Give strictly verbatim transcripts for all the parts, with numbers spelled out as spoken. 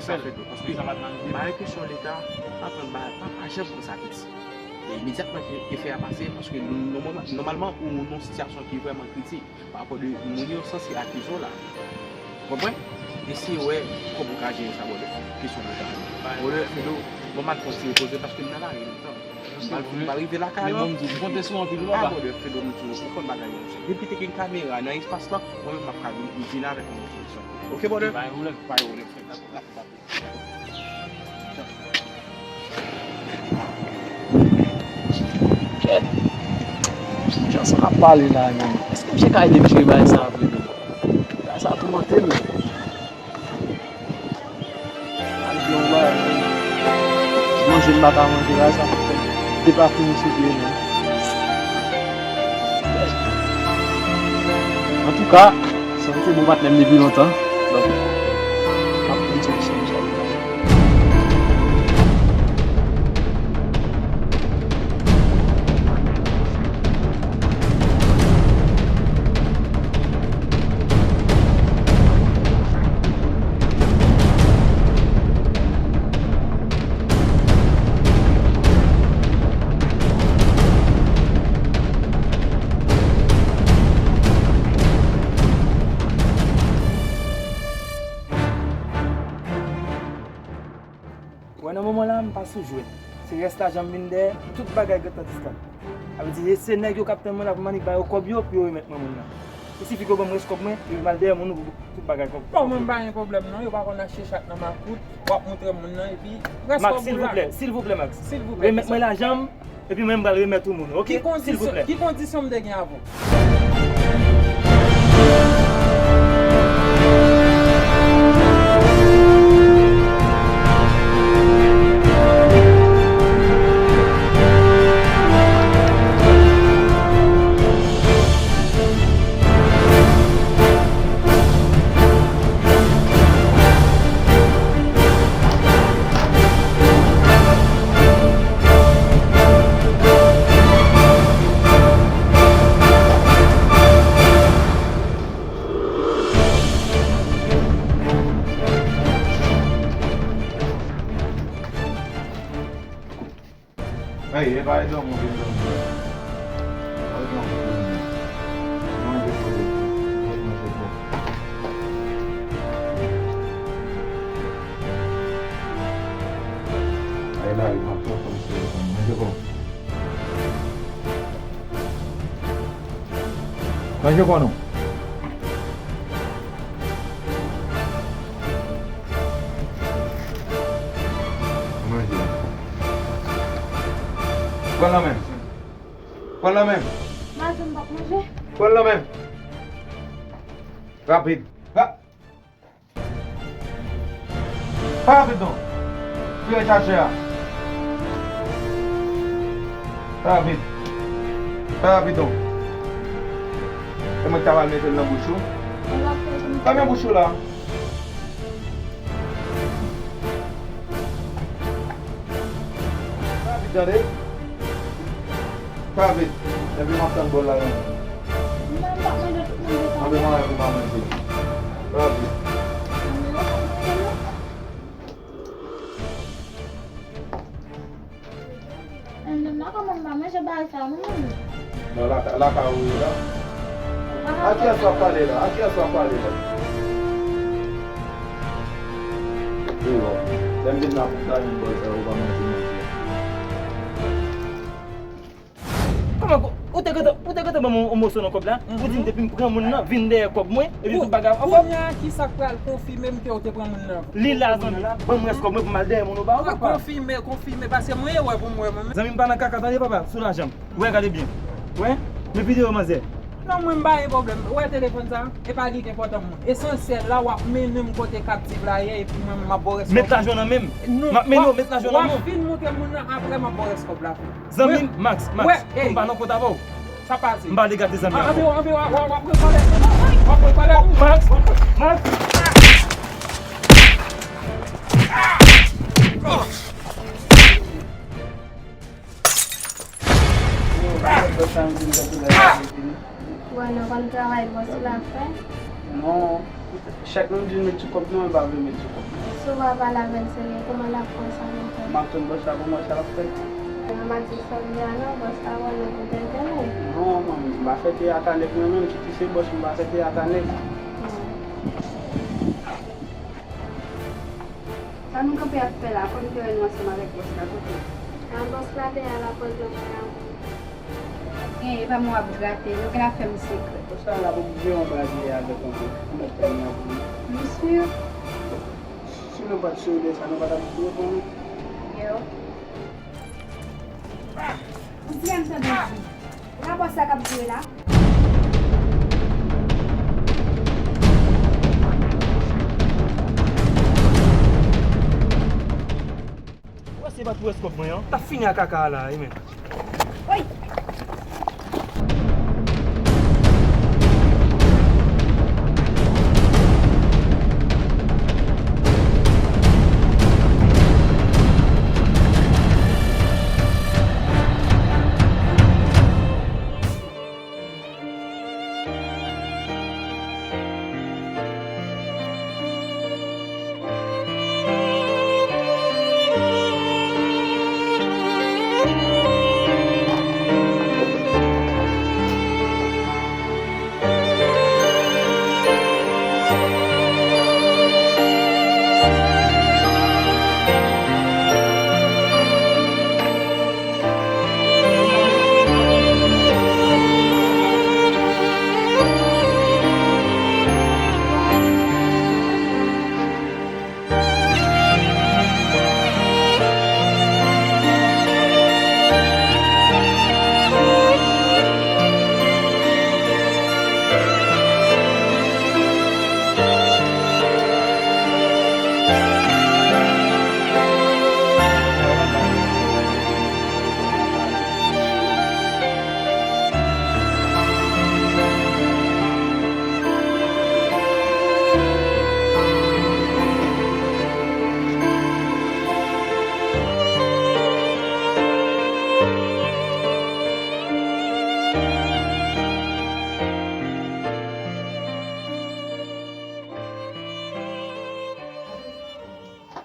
Sa fè ke, paske, bagay kesyon Leta, pa pran, pa, pa, pa janm pran sa piti. E imedyatman ke efè a pase, paske nou, nòmalman, nòmalman, ou nan yon sitiyasyon ki vrèman kritik pa rapò de moun yo sanse akize w la. Ou konprann? Eseye wè kòman w ka jere sa, brother. Kesyon Leta. Brother, Fido, bon, m al fè yon ti repoze paske m nan lari lontan. M al, m al rive lakay la. Men bon, m di, m konte sou anpil, papa. Ah, brother, Fido, m di w, ou konn bagay yo. Depi te gen kamera nan espas la, mwen menm m ap ka vin, vin avèk yon solution. Ok, brother? Pa gen pwoblèm. Pa gen pwoblèm, frè. Kèt. Jan sa n ap pale la, men. Èske misye ka ede m jere bagay sa vre, men? Bagay sa toumante m. Al di yon bagay, men. Manje m pa ka manje la, sa fè depafini sou pye, men. Antouka, sa te bon patnè m depi lontan. Donk, m ap pran solisyon pou sa. Wè, nan moman la, m pa sou jwèt. Se rès lajan m vin dèyè, tout bagay gentan diskann. Sa vle di, se nèg yo k ap tann mwen la pou m annik ba yo kòb yo, pou yo remèt mwen moun nan. Li sifi ke yo ban m rès kòb mwen, epi m al dèyè moun nan pou tout bagay kòb. Bon, mwen m pa gen pwoblèm non, yo pa konn achte chat nan makout, w ap montre moun nan, epi rès kòb ou la. Max, silvouplè, silvouplè, Max. Silvouplè. Remèt mwen lajan m, epi mwen m pral remèt ou moun, ok? Silvouplè. Ki kondisyon, ki kondisyon m te gen avè w? Ay, e pa e dòmi w vin dòmi la. Pa e dòmi w vin dòmi. Manje kote tou. Manje, manje bon. Ay, la, e pa twò kòm se yo kòm. Manje bon. Manje kò nou. Manje. Pran nan men. Pran nan men. Madanm p ap manje. Pran nan men. Rapid. Ra- Pa rapid non. Tire chache a. Pa rapid. Pa rapid non. E mwen ki ta pral mete l nan bouch ou. Fèmen bouch ou la. Pa rapid tande. Pa vit. Epi m ap tann bòl la nan men. Mwen m p ap manje tout manje sa. Anben mwen pou pa manje. Pa vit. Mwen m p ap manje non. Mwen menm nan kòman m pa manje bagay sa non mwen. Non, la, la ka ou ye la. A kiyès w ap pale la? A kiyès w ap pale la? Wi, bon. Lè m vin la pou m ta jwenn bòl sa, ou pa manje manje. Kòman, ou te gentan, ou te gentan ban m yon moso nan kòb la? Ou di m depi m pran moun nan, vin dèyè kòb mwen, epi tout bagay ankò. Kounye a, ki sa k pral konfime m ke w te pran moun nan? Li la, zanmi, ban m rès kòb mwen pou m al dèyè moun ou pa wè, papa. Konfime, konfime, paske mwen wè pou m wè mwen menm. Zanmi m pa nan kaka, tande papa, sou lajan m. Wè, gade byen. Wè, men videyo manzè. Non, mwen m pa gen pwoblèm. Ou wè telefòn sa? E pa li k enpòtan pou mwen. Esansyèl la, w ap mennen m kote kaptif la ye, epi mwen menm m ap ba w rès kòb. Met lajan nan men m. M ap mennen w, met lajan nan men w. W ap fin montre moun nan, apre m ap ba w rès kòb la. Zanmi m, Max, Max, pou m pa nan kont avè w. Sa pase. M pa vle gate zanmi avè w. Anvi, anvi, w ap rekònèt. W ap rekònèt. Max, Max. Wè, nou konn travay bòs la fè. Non, chèk nou di l met sou kont nou, l pa vle met sou kont nou. Si w pa pale avè l serye, kòman l ap fè sa pou fè? M ap tann bòs la pou m wè sa l ap fè. Mwen pa di sa w di a non, bòs la wè nou pou tenten nou. Non, man, m pa fè teyat a nèg mwen menm, si ti se bòs, m pa fè teyat a nèg. Sa nou kanpe ap fè la, kòm te wè nou ansanm avèk bòs la, kote? A, bòs la te a la, kote mwen an. Gen, e pa mwen w ap grate, nou gen afè m sekrè. Bòs la la pou jere yon bagay avèk yon, yon lòt fanmi an pou nou. Ou si? Si nou pa t si de sa, nou pa t ap jere pou nou. Yo. Ou si m tande di. E pa bòs la k ap jere la? Ou wè se pa tou wès kòb mwen an? T ap fini ak kaka a la wi, men. Woy!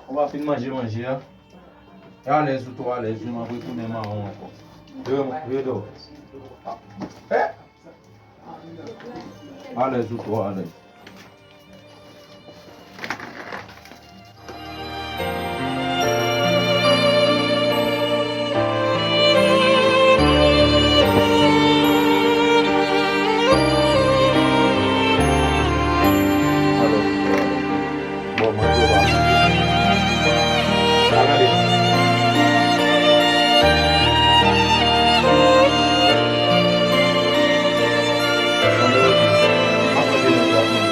Ou pa fin manje manje a? E alèz ou twò alèz wi, m ap retounen mawon ankò. Yo, yo, yo. Eh! Alèz ou twò alèz. Alèz ou twò alèz. Bon, manje w pa manje. Pa gade. Mwen yo di, m ap manje nan twa minit.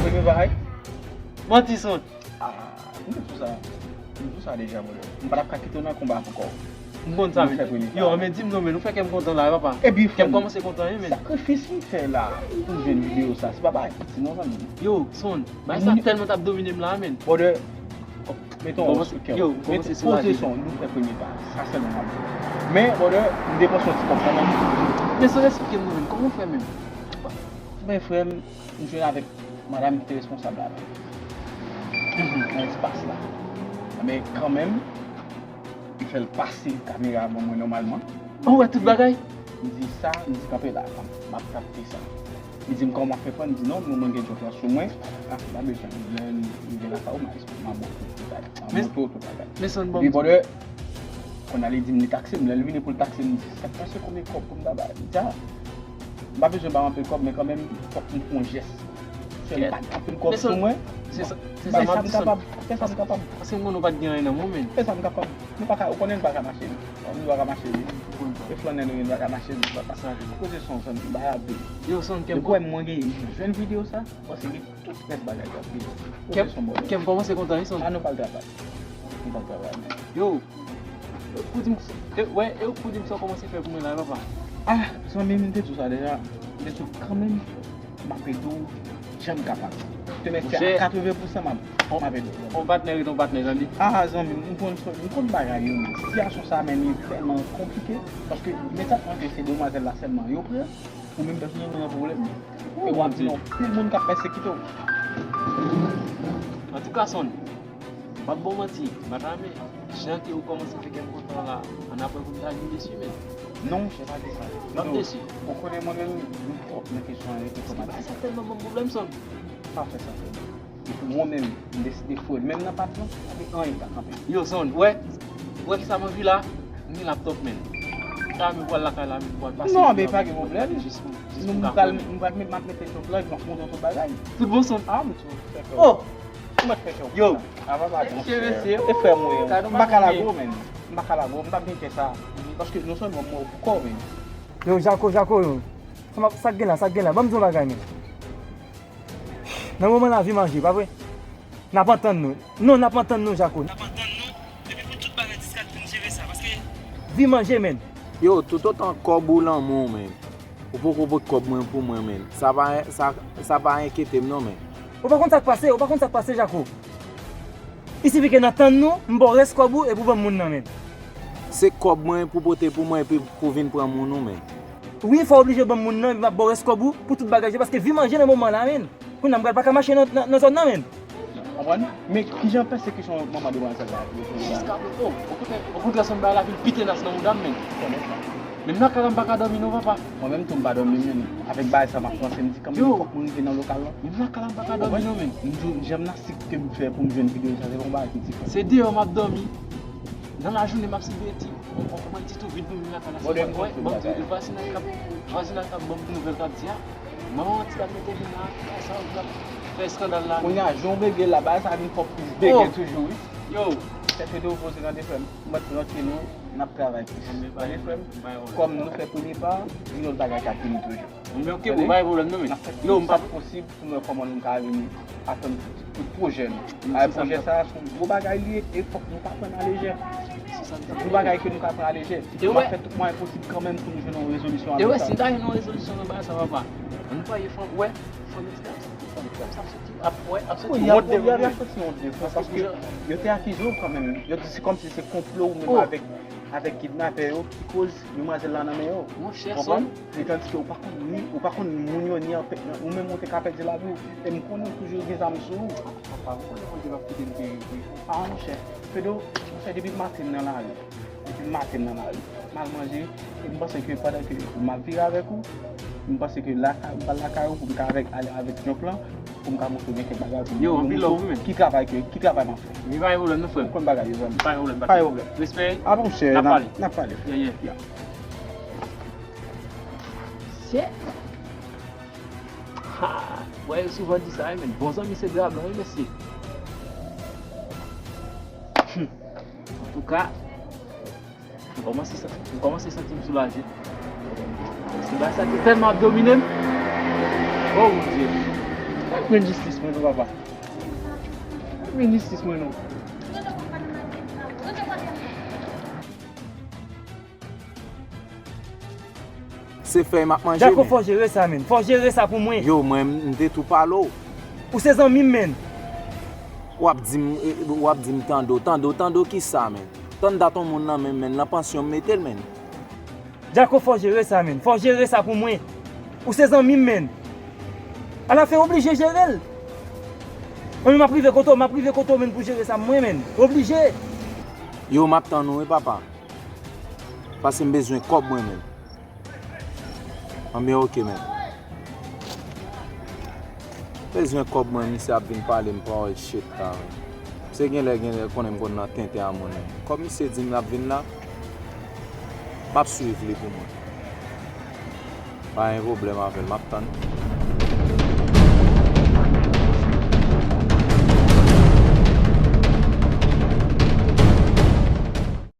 Premye bagay. Manti, Son. Ah, m te di w sa. M te di w sa deja, brother. M pa t ap ka kite w nan konba ankò. M konn sa, men. Yo, men di m non, men ou fè kè m kontan la, papa. Epi, kè m kòmanse kontan, wi, men. Sakrifis m fè la pou m jwenn videyo sa, se pa bagay piti non, zanmi. Yo, Son, bagay sa tèlman t ap domine m la, men. Brother, mete yon wòch sou kè w. Yo, mete poze Son, nou fè premye pa. Sa sèlman m ap di. Men, brother, m depanse yon ti kòb kanmenm. Men Son, eksplike m non, men, kòman w fè menm? Ben, frè m, m jwenn avèk madanm ki te responsab la nan espas la. Men kanmenm, m fè l pase kamera ban mwen nòmalman. Ou wè tout bagay? M di sa, m di kanpe la, m ap kapte sa. Li di m, "Kòman w ap fè pran?" M di, "Non, nou mwen gen djòb la sou mwen." Ah, pa bezwen. Lè m rive lakay ou, m a eksplike, m a montre w tout bagay. M a montre w tout bagay. Men Son, bon. Epi, brother, kounye a li di m li takse m. Lè l vini pou l takse m, m di, "Sa k pase, konbyen kòb pou m ta ba?" Li di, "Ah, m pa bezwen ba w anpil kòb, men kanmenm, fòk m fè yon jès." Sèl pa gen anpil kòb sou mwen. Se sa, se sa m ap di, Son. Fè sa m kapab. Paske m konnen w pa t gen anyen nan men w, men. Fè sa m kapab. Nou pa ka, ou konnen nou pa ka mache. Nou pa ka mache. E flannè nou ye, nou pa ka mache, nou pa ka. Koze Son, Son, m bay ape. Yo, Son, kè m. Depi w wè mwen gen, jwenn videyo sa, paske li tout rès bagay k ap vini. Kè m kòmanse kontan, wi, Son. Ann nou pral travay. Nou pral travay, men. Yo, e w k pou di m, e, wè, e w k pou di m sa w kòmanse fè pou mwen la, papa. Ah, zanmi m, m te di w sa deja. M te di w kanmenm, m ap ede w jan m kapab. Te mèsi a katreven pousan, m ap, m ap ede w. On patnè ret on patnè, tande. Ah, zanmi m, m konn, m konn bagay yo, men sitiyasyon sa, men li tèlman konplike. Paske, men sa k manke, se demwazèl la sèlman yo pran. Ou menm pèsonèlman, gen pwoblèm. E w ap di non, pil moun k ap pèsekite w. Antouka, Son, m p ap ba w manti, m pa ta renmen jan ke ou kòmanse fè kè m kontan la, annapre pou m ta vin desi, men. Non, monchè, pa di sa. M ap desi. Ou konnen mwen menm, m twòp nan kesyon enfòmatik. Bagay sa tèlman ban m pwoblèm, Son. Pa fè sa, frè m. Epi mwen menm, m deside foure l. Menm nan pat lan, pa gen anyen k ka kanpe m. Yo, Son, wè, wè kisa m anvi la? M gen laptòp, men. Sa, m pral lakay la, men, m pral pase. Non, men pa gen pwoblèm. Jis pou, jis pou m ka pral, m pral met, m ap mete jòb la, epi m ap montre w tout bagay. Tout bon, Son? Ah, m tou fè kè w. Oh! M ap fè kè w. Yo! Ah, papa, mesye, mesye. E frè m ou ye. M pa ka lage w, men. M pa ka lage w, m p ap gen kè sa. Paske non sèlman m wè w pou kò w, men. Yo, Jako, Jako, yo. Sa m ap, sa k gen la, sa k gen la? Ban m di yon bagay, men. Nan moman la, Vi manje, pa vre? N ap antann nou. Non, n ap antann nou, Jako. N ap antann nou. Epi pou tout bagay, Diskat vin jere sa, paske Vi manje, men. Yo, toutotan kòb ou lan men w, men. Ou poko pot kòb mwen pou mwen, men. Sa pa, sa, sa pa enkyete m, non, men. Ou pa konn sa k pase, ou pa konn sa k pase, Jako. I sifi ke n antann nou, m ba w rès kòb ou, epi w ban m moun nan, men. Se kòb mwen pou pote pou mwen, epi pou vin pran moun ou, men. Wi, fò w oblije ban m moun nan, epi m ap ba w rès kòb ou pou tout bagay yo, paske Vi manje nan moman la, men. Kounye a m pral pa ka mache nan, nan, nan zòn nan, men. Konprann? Men kijan pèsekisyon manman demwazèl la ap ye kounye a? Jiska bout, o, okontrè, okontrè, Son, bagay la vin pi tenas nan mouda m, men. Konnen sa. Menm lakay la, m pa ka dòmi non, papa. Mwen menm tou, m pa dòmi, men avèk bagay sa, m ap panse, m di kanmenm, fòk mwen rive nan lokal lan. Menm lakay la, m pa ka dòmi non, men. M di w, janmnastik ke m fè pou m jwenn videyo sa, se pa yon bagay ki ti fè. Se deyò m ap dòmi. Nan lajounen, m ap siveye ti, yon, yon, yon ti tou vid nou menm lakay la. Bon, se vwazinay k ap, vwazinay k ap ban m nouvèl k ap di a. Manman ti ap mete vin la, sa w ap fè eskandal la. Kounye a, jan w bege la, bagay sa vin fè w plis bege toujou, wi. Yo! Tèt yo poze, tande, frè m. Mwen, tranke nou, n ap travay plis. Tande, frè m. Kòm nou fè premye pa, yon lòt bagay k ap vini toujou. Men oke, bon, pa gen pwoblèm non, men. N ap fè tout sa k posib pou nou wè kòman nou ka vin atenn tout pwojè nou. Ay, pwojè sa a se yon gwo bagay li ye, e fòk nou pa pran l alejè. Se yon bagay ke nou ka pran alejè. N ap fè tout mwayen posib kanmenm pou nou jwenn yon rezolisyon avèk sa. Te wè, si n ta jwenn yon rezolisyon nan bagay sa, papa, nou pa ye fanm, wè, fanm esklav sa, fanm esklav sa ap soti, ap, wè, ap soti wont de fanm, paske yo te akize w kanmenm. Yo di se kòmsi se konplo ou menm avèk, avèk kidnapè yo ki koz demwazèl la nan men yo. Monchè, Son. Konprann? Men tandis ke ou pa konn ni, ou pa konn moun yo, ni anpe-, ou menm ou te ka pèdi lavi w. E m konnen w toujou gen zam sou ou. Papa, ou konnen Bondye p ap kite m peri vre. Ah, monchè. Fedou, monchè, depi maten m nan lari. Depi maten m nan lari. M al manje, e m panse ke pandan ke m ap vire avèk ou, m panse ke lakay, m pral lakay ou pou m ka avèk, ale avèk Djòp lan, pou m ka montre w gen kèk bagay pou m, yo, anpil love, men. Ki travay ke, ki travay m ap fè? Men pa gen pwoblèm non, frè m. Ou konn bagay yo, zanmi. Pa gen pwoblèm, pa gen pwoblèm. Respè. Ah, monchè, n ap pale. N ap pale. Yeah, yeah. Shit. Ha! Wè, yo souvan di sa, wi, men bon zanmi se dra blan, wi, mesye. Hmm. Antouka, m kòmanse santi, m kòmanse santi m soulaje. Paske bagay sa te tèlman ap domine m. Oh, Bondye. Jwenn jistis mwen non, papa. Jwenn jistis mwen non. Se fèy m ap manje, men. Jako, fò w jere sa, men. Fò w jere sa pou mwen. Yo, mwen, m te tou pale w. Ou se zanmi m, men. W ap di m, w ap di m tande w, tande w, tande w kisa, men? Tann dat yon moun nan men m, men, nan pansyon m mete l, men. Jako, fò w jere sa, men. Fò w jere sa pou mwen. Ou se zanmi m, men. Alafen, oblije jere l. Mwen, m ap rive kote w, m ap rive kote w, men, pou jere sa, mwen, men. Oblije. Yo, m ap tann ou, wi, papa. Paske m bezwen kòb mwen menm. Anben, oke, menm. Bezwen kòb mwen, misye ap vin pale m pawòl shit la. Misye genlè, genlè konnen m konn nan tenten a moun. Kòm misye di m l ap vin la, m ap swiv li pou mwen. Pa gen pwoblèm avè l, m ap tann.